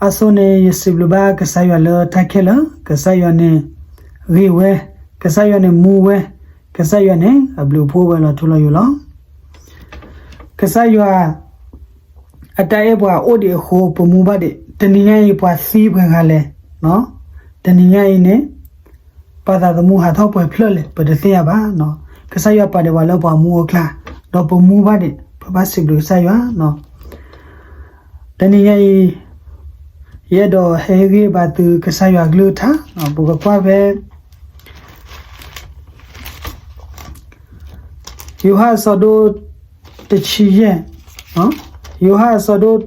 အဆိန့ၣ် ယစံးဘျုးဘၣ်ကစၢ်ယွၤလၢတၢ်ခဲလၢာ်, ကစၢ်ယွၤန့ၣ်ဂ့ၤဝဲ, ကစၢ်ယွၤန့ၣ်မူဝဲ, ကစၢ်ယွၤန့ၣ်အဘျုးအဖှိၣ်ဝဲလီၤထူလီၤယိာ်လီၤ. ကစၢ်ယွၤအတၢ်အဲၣ်ပှၤအိၣ်ဒံးအဃိ ပမူဘၣ်ဒံး, တနံၤညါအံၤပှၤသံပှဲၤဂၤလဲၣ်, တနံၤညါအံၤန့ၣ် ပှၤသးသမူဟးထီၣ်ပှဲၤဖျၢၣ်လဲၣ် ပတသ့ၣ်ညါဘၣ်. ကစၢ်ယွၤပာ်ဒံးပှၤလၢပှၤမူအကျါ, ဒီးပမူဘၣ်ဒံး ပဘၣ်စံးဘျုးကစၢ်ယွၤ. တနံၤညါအံၤ ယအဲၣ်ဒိးဟဲဟ့ၣ်ဂံၢ်ဘါသုကစၢ်ယွၤအကလုၢ်ကထါ, ပကကွၢ်ဖဲ ယိၤဟၣ်အဆၢဒိၣ် တဆံယဲၢ်, ယိၤဟၣ်အဆၢဒိၣ်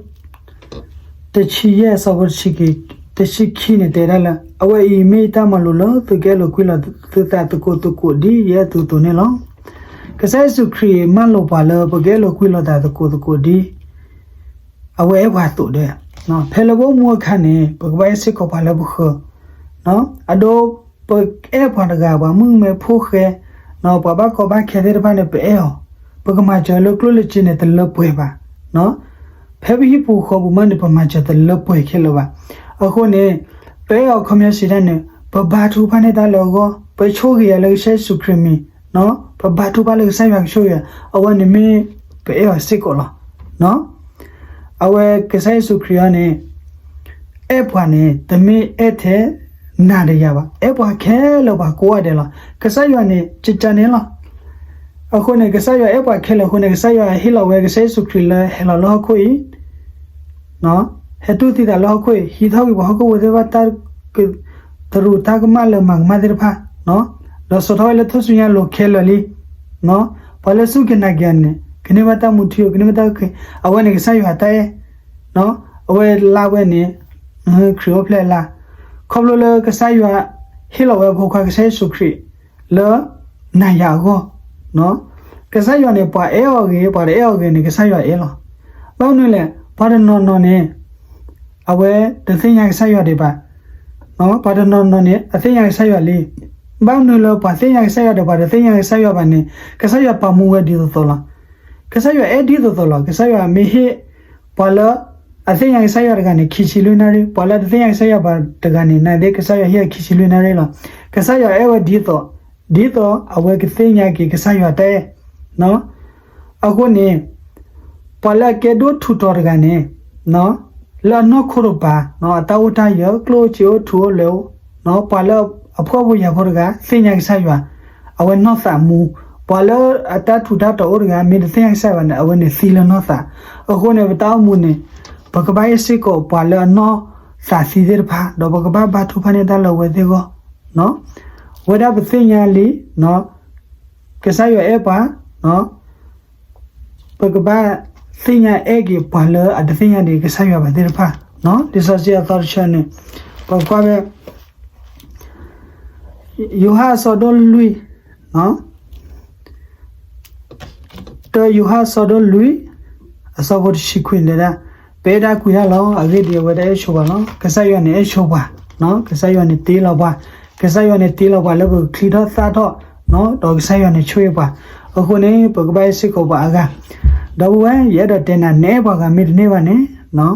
တဆံယဲၢ် အဆၢဖိ တဆံခံန့ၣ်တဲဒၣ်လၢ အဝဲအံၤမ့ၢ်တၢ်မၤလိာ်လၢသုကအဲၣ်လိာ်ကွံလိာ်သုသးသကိးသကိးဒ်ယအဲၣ်သုအသိးန့ၣ်လီၤ. ကစၢ်ယ့ၣ်ၡူးခရံာ်မၢလိာ်ပှၤလၢပကအဲၣ်လိာ်ကွံလိာ်သးသကိးသကိးဒ် အဝဲအဲၣ်ပှၤအသိးဒဲး, ဖဲလၢပအိၣ်မူအခါန့ၣ် ပကဘၣ်အဲၣ်စ့ၢ်ကီးပှၤလၢပဃၢၤ, အဒိ ပအဲၣ်ပှၤတဂၤ ပှၤမုၣ်မဲဖိဃဲ, ပှၤဘၣ်ကီဘၣ်ခဲသ့ၣ်တဖၣ်န့ၣ် ပအဲၣ်အီၤ, ပကမၤစၢၤလၢကျိၣ်လၢစ့န့ၣ် တလၢပှဲၤဘၣ်. ဖဲပဟံၣ်ပူၤဃီပူၤမးန့ၣ် ပမၤစၢၤတလၢပှဲၤခဲလၢာ်ဘၣ်. အဃိန့ၣ် ပအဲၣ်အီၤခီပညီစံးတၢ်န့ၣ် ပဘါထုကဖၣ်န့ၢ်တၢ်လၢအဂီၢ်, ပဆိၣ်ဂ့ၤယၤလၢကစၢ်ယ့ၣ်ၡူးခရံာ်မံၤ, ပဘါထုကဖၣ်လၢကစၢ်ယွၤကဆိၣ်ဂ့ၤယၤ, အဝဲန့ၣ်မ့ၢ်ပအဲၣ်အီၤစ့ၢ်ကီးလီၤ. အဝဲကစၢ်ယ့ၣ်ၡူးခရံာ်အံၤန့ၣ် အဲၣ်ပှၤန့ၣ် တမ့ၢ်အဲၣ်ထဲနၤဒီးယၤဘၣ်, အဲၣ်ပှၤခဲလၢာ်ပှၤကိးဂၤဒဲးလီၤ. ကစၢ်ယွၤန့ၣ် ကကန့ၣ်လီၤ. အဃိန့ၣ် ကစၢ်ယွၤအဲၣ်ပှၤခဲလၢာ်အဃိန့ၣ် ကစၢ်ယွၤဟ့ၣ်လီၤဝဲကစၢ်ယ့ၣ်ၡူးခရံာ်လၢဟဲလီၤလၢဟီၣ်ခိၣ်အံၤ, ဟဲတူၢ်သံသးလၢဟီၣ်ခိၣ်အံၤ ဟံးထီၣ်က့ၤပှၤဟီၣ်ခိၣ်ဖိသ့ၣ်တဖၣ်တၢ် တရူးတၢ်ကမၣ်လၢမၤကမၣ်သ့ၣ်တဖၣ်, ဒီးစိာ်ထီၣ်ဝဲလၢထူၣ်စုညါအလိၤခဲလၢာ်လံ. ပှၤလၢစူၢ်က့ၤနာ်က့ၤအီၤန့ၣ် ကန့ၢ်ဘၣ်တၢ်မူထူယိာ် ကန့ၢ်ဘၣ်တၢ်အုၣ်က့ၤ, အဝဲန့ၣ်ကစၢ်ယွၤတၢ်အဲၣ်, အဝဲလါဝဲန့ၣ် ခရံာ်အိၣ်ဖျဲၣ်လါ, ခီဖျိလၢကစၢ်ယွၤဟ့ၣ်လီၤဝဲအဖိခွါကစၢ်ယ့ၣ်ၡူးခရံာ် လၢနၤယၤအဂီၢ်, ကစၢ်ယွၤန့ၣ် ပှၤအဲၣ်အီၤဂ့ၤ ပှၤတအဲၣ်အီၤဂ့ၤန့ၣ် ကစၢ်ယွၤအဲၣ်လီၤ. ဘၣ်မနုၤလဲၣ် ပှၤတနီၤနီၤန့ၣ် အဝဲတသ့ၣ်ညါကစၢ်ယွၤဒံးဘၣ်, ပှၤတနီၤနီၤန့ၣ် အသ့ၣ်ညါကစၢ်ယွၤလံ. ဘၣ်မနုၤလၢပှၤသ့ၣ်ညါကစၢ်ယွၤဒီးပှၤတသ့ၣ်ညါကစၢ်ယွၤဘၣ်န့ၣ် ကစၢ်ယွၤပာ်မူဝဲဒ်သိးသိးလီၤ. ကစၢ်ယွၤအဲၣ်ဒ်သိးသိးလီၤ. ကစၢ်ယွၤမ့ၢ်ဟ့ၣ် ပှၤလၢအသ့ၣ်ညါကစၢ်ယွၤတဂၤန့ၣ် ခံဆံလွံၢ်နၣ်ရံၣ်, ပှၤလၢအတသ့ၣ်ညါကစၢ်ယွၤဘၣ်တဂၤန့ၣ် နာ်သက့ ကစၢ်ယွၤဟ့ၣ်အီၤခံဆံလွံၢ်နၣ်ရံၣ်လီၤ. ကစၢ်ယွၤအဲၣ်ဝဲဒ်သိး ဒ်သိးအဝဲကသ့ၣ်ညါက့ၤကစၢ်ယွၤတၢ်အဲၣ်. အဃိန့ၣ် ပှၤလၢအကဲဒိၣ်ထူးတီၤတဂၤန့ၣ် လၢအနီၢ်ခိတပၤ အတၢ်အိၣ်တၢ်ယၢၤ ကျိၣ်အိၣ်စ့အိၣ်ထူအိၣ်လဲၤအိၣ်, ပှၤလၢအဖှီၣ်ဖိယာ်ဖိတဂၤ သ့ၣ်ညါကစၢ်ယွၤ, အဝဲနီၢ်သးမူ, ပှၤလၢအတၢ်ထူးတၢ်တီၤအိၣ်တဂၤ မ့ၢ်တသ့ၣ်ညါကစၢ်ယွၤဘၣ်န့ၣ် အဝဲန့ၣ်သံလၢနီၢ်သး. အဃိန့ၣ် ပတၢ်အိၣ်မူန့ၣ် ပကဘၣ်အဲၣ်စ့ၢ်ကီးပှၤလၢအနီၢ်သးသံသ့ၣ်တဖၣ် ဒီးပကဘၣ်ဘါထုကဖၣ်န့ၢ်တၢ်လၢအဝဲသ့ၣ်အဂီၢ်, ဝဲဒၣ်ပသ့ၣ်ညါလံ ကစၢ်ယွၤအဲၣ်ပှၤ, ပကဘၣ်သ့ၣ်ညါအဲၣ်က့ၤပှၤလၢအတသ့ၣ်ညါဒံးကစၢ်ယွၤဘၣ်သ့ၣ်တဖၣ်. လံာ်စီဆှံအသီတဆၢန့ၣ် ပကွၢ်ဖဲ ယိၤဟၣ်အဆၢဒိၣ်လွံၢ်, တၢယိၤဟၣ်အဆၢဒိၣ်လွံၢ် အဆၢဖိတဆံခွံန့ၣ်ဒၣ်, ပအဲၣ်တၢ်ကွံတၢ်လီၤ. အဂ့ၢ်ဒ်အံၤ အဝဲဒၣ်အဲၣ်ဆိပှၤလီၤ. ကစၢ်ယွၤန့ၣ်အဲၣ်ဆိပှၤ, ကစၢ်ယွၤန့ၣ်တ့လီၤပှၤ, ကစၢ်ယွၤန့ၣ်တ့လီၤပှၤလၢပကချံထီၣ်သၣ်ထီၣ်, ဒီးကစၢ်ယွၤန့ၣ်ဆိၣ်ဂ့ၤပှၤ. အဃိန့ၣ် ပကဘၣ်အဲၣ်စ့ၢ်ကီးပှၤအါဂၤ, ဒီပုၢ်ဝဲၢ် ယအဲၣ်ဒိးတဲနၤ နအဲၣ်ပှၤဂၤမ့ၢ်တန့ၢ်ဘၣ်န့ၣ်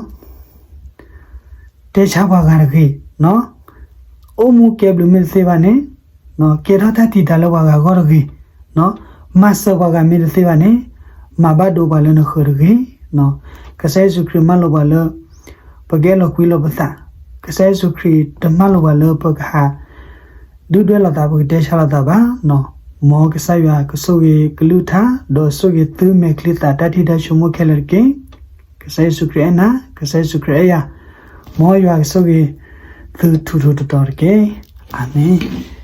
တဲဆါပှၤဂၤတဂ့ၤ, အိၣ်မူကဲဘျုးမ့ၢ်တသ့ဘၣ်န့ၣ် ကဲထီၣ်တၢ်တံာ်တာ်လၢပှၤဂၤအဂီၢ်တဂ့ၤ, မၤစၢၤပှၤဂၤမ့ၢ်တသ့ဘၣ်န့ၣ် မၤဘၣ်ဒိပှၤလၢနဃၢၤတဂ့ၤ. ကစၢ်ယ့ၣ်ၡူးခရံာ်မၢလိာ်ပှၤလၢ ပကအဲၣ်လီၤကွံလိာ်ပသး, ကစၢ်ယ့ၣ်ၡူးခရံာ်တမၢလိာ်ပှၤလၢပကဟး ဒုၣ်ဒွဲၣ်လိာ်သး ပကတဲဆါလိာ်သးဘၣ်. မ်ကစၢ်ယွၤကဆိၣ်ဂ့ၤကလုၢ်ကထါ ဒီးဆိၣ်ဂ့ၤသုမဲာ်ချံသးတၢ်ထံၣ်တၢ်ဆိကမိၣ်ခဲလၢာ်တက့ၢ်. ကစၢ်ယ့ၣ်ၡူးခရံာ်အဲၣ်နၤ, ကစၢ်ယ့ၣ်ၡူးခရံာ်အဲၣ်ယၤ, မ်ယွၤကဆိၣ်ဂ့ၤသုထူထူတီတီတက့ၢ်. အၤမ့ၣ်.